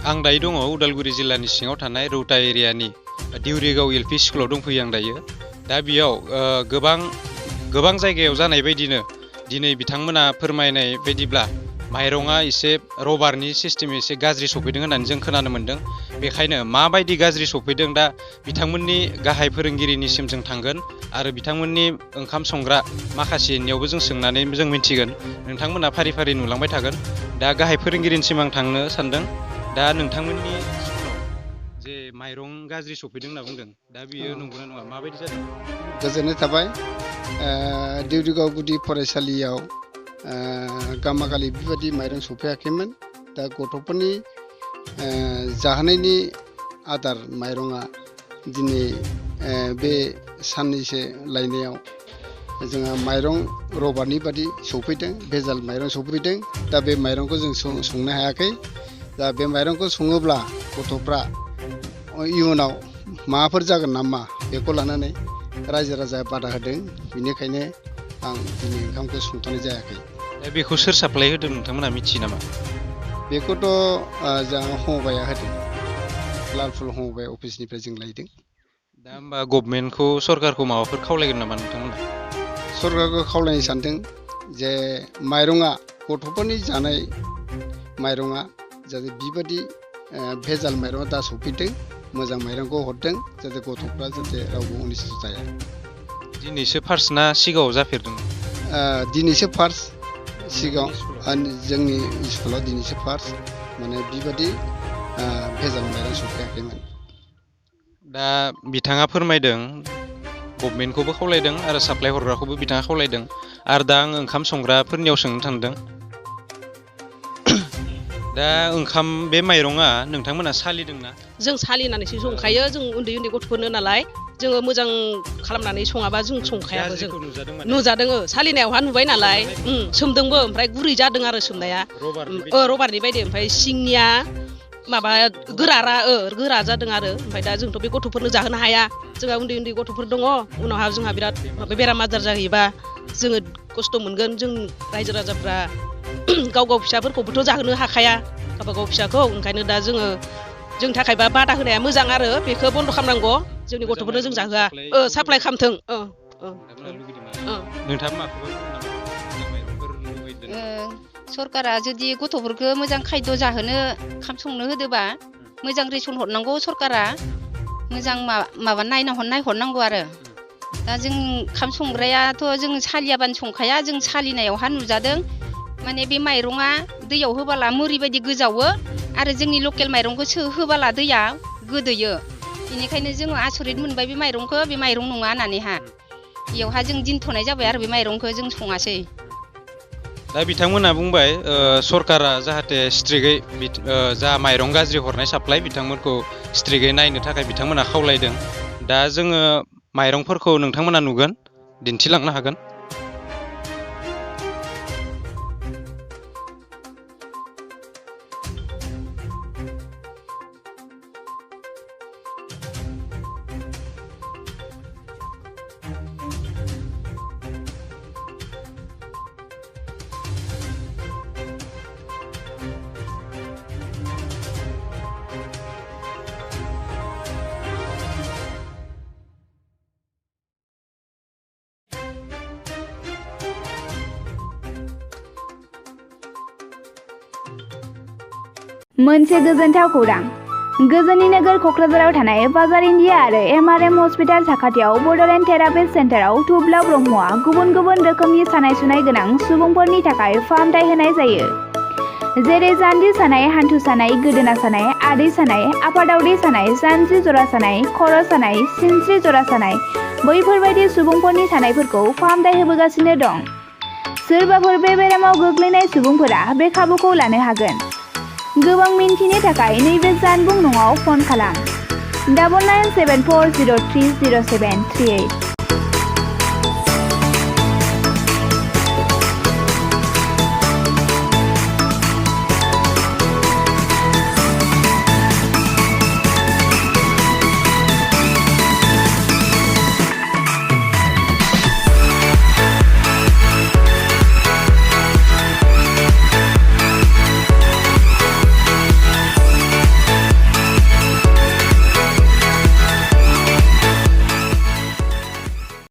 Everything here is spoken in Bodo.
आं दायो दङ उदालगुरि जिल्लानि सिङाव थानाय रौता एरियानि दिउरिगाव एलपि स्कुलाव दंफैयो आं दायो। दा बेयाव गोबां जायगायाव जानाय बायदिनो दिनै बिथांमोना फोरमायनाय बायदिब्ला माइरङा एसे रबारनि सिस्टेम एसे गाज्रि सफैदों होननानै जों खोनानो मोन्दों। बेखायनो माबायदि गाज्रि सफैदों दा बिथांमोननि गाहाय फोरोंगिरिनिसिम जों थांगोन आरो बिथांमोननि ओंखाम संग्रा माखासेनियावबो जों सोंनानै जों मिथिगोन। नोंथांमोना फारि फारि नुलांबाय थागोन। दा गाहाय फोरोंगिरिनिसिम आं थांनो सानदों। दा नोंथांमोननि स्कुलाव जे माइरं गाज्रि सफैदों होनना बुंदों, दा बियो नंगौना नङा, माबायदि जादों? गोजोननाय थाबाय। दिउरिगाव गुदि फरायसालियाव गामाखालि बेबायदि माइरं सफैयाखैमोन। दा गथ'फोरनि जाहोनायनि आदार माइरङा दिनै बे साननैसो लायनायाव जोंहा माइरं रबारनि बादि सफैदों, भेजाल माइरं सफैदों। दा बे माइरंखौ जों संनो हायाखै। दा बे माइरंखौ सङोब्ला गथ'फ्रा इयुनाव माबाफोर जागोन नामा बेखौ लानानै रायजो राजाया बादा होदों। बेनिखायनो आं दिनै ओंखामखौ संथ'नाय जायाखै। दा बेखौ सोर साप्लाय होदों नोंथांमोना मिथियो नामा? बेखौथ' जोंहा हबाया होदों। लालफुल हबाय अफिसनिफ्राय जों लायदों। दा होमबा गभमेन्टखौ सरकारखौ माबाफोर खावलायगोन नामा नोंथांमोना? सरकारखौ खावलायनो सानदों जे माइरङा गथ'फोरनि जानाय माइरङा जाहाथे बेबादि भेजाल माइरङा दा सफैदों, मोजां माइरंखौ हरदों, जाहाथे गथ'फ्रा जाहाथे रावबो अनिस्थ' जाया। दिनैसो फार्स्ट ना सिगाङाव जाफेरदों? दिनैसो फार्स्ट। सिगाङाव जोंनि स्कुलाव दिनैसो फार्स्ट माने बेबादि भेजाल माइरं सफैयाखैमोन। दा बिथाङा फोरमायदों गभमेन्टखौबो खावलायदों आरो साप्लाय हरग्राखौबो बिथाङा खावलायदों। आरो दा आं ओंखाम संग्राफोरनियाव सोंनो थांदों। दा ओंखाम बे माइरङा नोंथांमोना सालिदोंना? जों सालिनानैसो संखायो। जों उन्दै उन्दै गथ'फोरनो नालाय, जोङो मोजां खालामनानै सङाबा जों संखायाबो। जों नुजादों, सालिनायावहा नुबाय नालाय। सोमदोंबो, ओमफ्राय गुरै जादों आरो सोमनाया रबारनि बायदि। ओमफ्राय सिंनिया माबा गोरा जादों आरो। ओमफ्राय दा जोंथ' बे गथ'फोरनो जाहोनो हाया। जोंहा उन्दै उन्दै गथ'फोर दङ। उनावहा जोंहा बिराद बेराम आजार जाहैबा जोङो खस्थ' मोनगोन। जों रायजो राजाफ्रा गाव फिसाफोरखौबोथ' जाहोनो हाखाया, गावबागाव फिसाखौ। ओंखायनो दा जोंनि थाखायबा बादा होनाया मोजां आरो बेखौ बन्द' खालामनांगौ। जोंनि गथ'फोरनो जों जाहोआ, साप्लाय खालामथों। सरकारा जुदि गथ'फोरखौ मोजां खायद' जाहोनो ओंखाम संनो होदोबा मोजां रेसन हरनांगौ। सरकारा मोजां माबा नायहरनांगौ आरो। दा जों ओंखाम संग्रायाथ' जों सालियाबानो संखाया। जों सालिनायावहा नुजादों माने बे माइरङा दैयाव होबोला मुरिबायदि गोजावो आरो जोंनि लकेल माइरंखौ होबोला दैया गोदोयो। बेनिखायनो जोङो आसरित मोनबाय बे माइरंखौ, बे माइरं नङा होननानैहा। बेयावहा जों दोनथ'नाय जाबाय आरो बे माइरंखौ जों सङासै। दा बिथांमोना बुंबाय सरकारा जाहाथे स्ट्रिक्टै जा माइरं गाज्रि हरनाय साप्लाय बिथांमोनखौ स्ट्रिक्टै नायनो थाखाय बिथांमोना खावलायदों। दा जोङो माइरंफोरखौ नोंथांमोना नुगोन, दिन्थिलांनो हागोन। मोनसे गोजोनथाव खौरां। गोजोननि नोगोर क'क्राझाराव थानाय बाजार इन्डिया आरो MRM हस्पिटाल साखाथियाव बड'लेण्ड थेरापिस्ट सेन्टाराव थुब्ला ब्रह्मआ गुबुन गुबुन रोखोमनि सानाय सुनाय गोनां सुबुंफोरनि थाखाय फाहामथाय होनाय जायो। जेरै जान्जि सानाय, हान्थु सानाय, गोदोना सानाय, आदै सानाय, आफादावदै सानाय, जानजि जरा सानाय, खर' सानाय, सिनस्रि जरा सानाय, बैफोरबायदि सुबुंफोरनि सानायफोरखौ फाहामथाय होबोगासिनो दं। सोरबाफोर बे बेरामाव गोग्लैनाय सुबुंफोरा बे खाबुखौ लानो हागोन। गोबां मिन्थिनो थाखाय नैबे जानबुं नङाव फन खालाम 9974030738।